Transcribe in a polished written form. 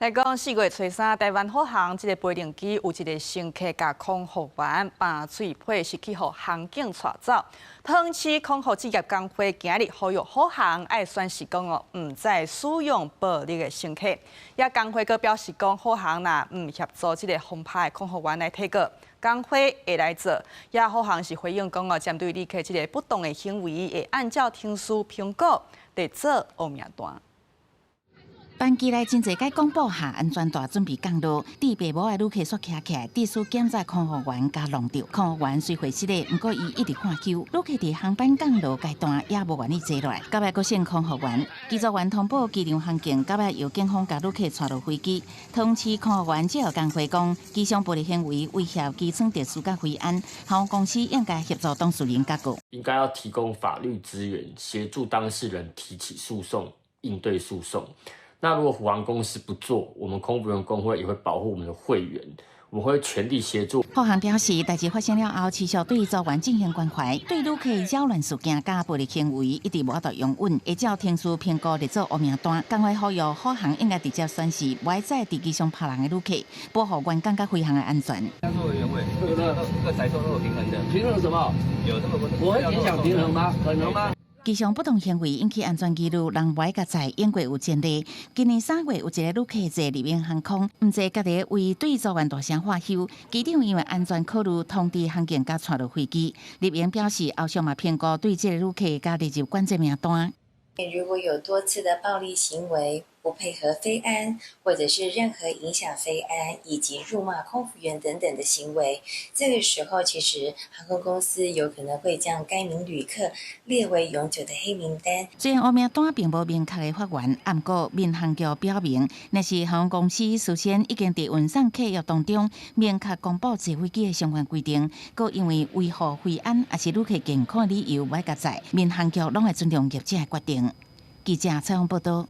來講4月初三，台灣虎航這个飛行機有一个乘客共空服員拔喙皮，是去予航警帶走。桃園市空服職業工會今日呼籲虎航愛宣示講哦，毋再使用暴力的乘客。也工會閣表示講，虎航若毋協助這个瘋拍的空服員來提告，工會會來做。也虎航是回應講哦，針對旅客這个不當的行為，會按照程序評估來做烏名單。班機內真濟擺廣播下安全帶準備降落，戴白帽的旅客煞徛起來，致使檢查空服員共弄著。空服員雖會失禮，毋過伊一直看球。旅客佇航班降落階段也無願意坐落來。到尾閣選空服員，機組員通報機場航警，到尾由警方共旅客帶落飛機。桃園市空服員職業工會講，機上暴力行為威脅機艙秩序佮飛安，航空公司應該協助當事人解決。應該要提供法律資源，協助當事人提起訴訟，應對訴訟。那如果虎航公司不做，我們空服員工會也會保護我們的會員，我們會全力協助。虎航表示，代誌發生了後，持續對組員進行關懷，對旅客擾亂事件佮暴力行為一直無法度容忍，會照程序評估列做烏名單。工會呼籲虎航應該直接宣示，袂再佇機上拍人的旅客，保護員工佮飛航的安全。作為原委，這個載重都有平衡的。平衡什麼？有這麼我會影響平衡嗎？可能嗎？機上不當行為引起安全疑慮，人無愛共載，英國有前例。今年3月有一个旅客坐立榮航空，毋坐家己位對組員大聲喝囂，機長因為安全考慮通知航警共帶落飛機。立榮表示，後續嘛評估對這个旅客共列入管制名單。如果有多次的暴力行為，不配合飛安，或者是任何影響飛安以及辱罵空服員等等的行為，這個時候其實航空公司有可能會將該名旅客列為永久的黑名單。雖然烏名單並無明確的法源，毋過民航局表明，若是航空公司事先已經佇運送契約當中明確公布坐飛機的相關規定，閣因為維護飛安抑是旅客健康的理由無愛共載，民航局攏會尊重業者的決定。記者採訪報導。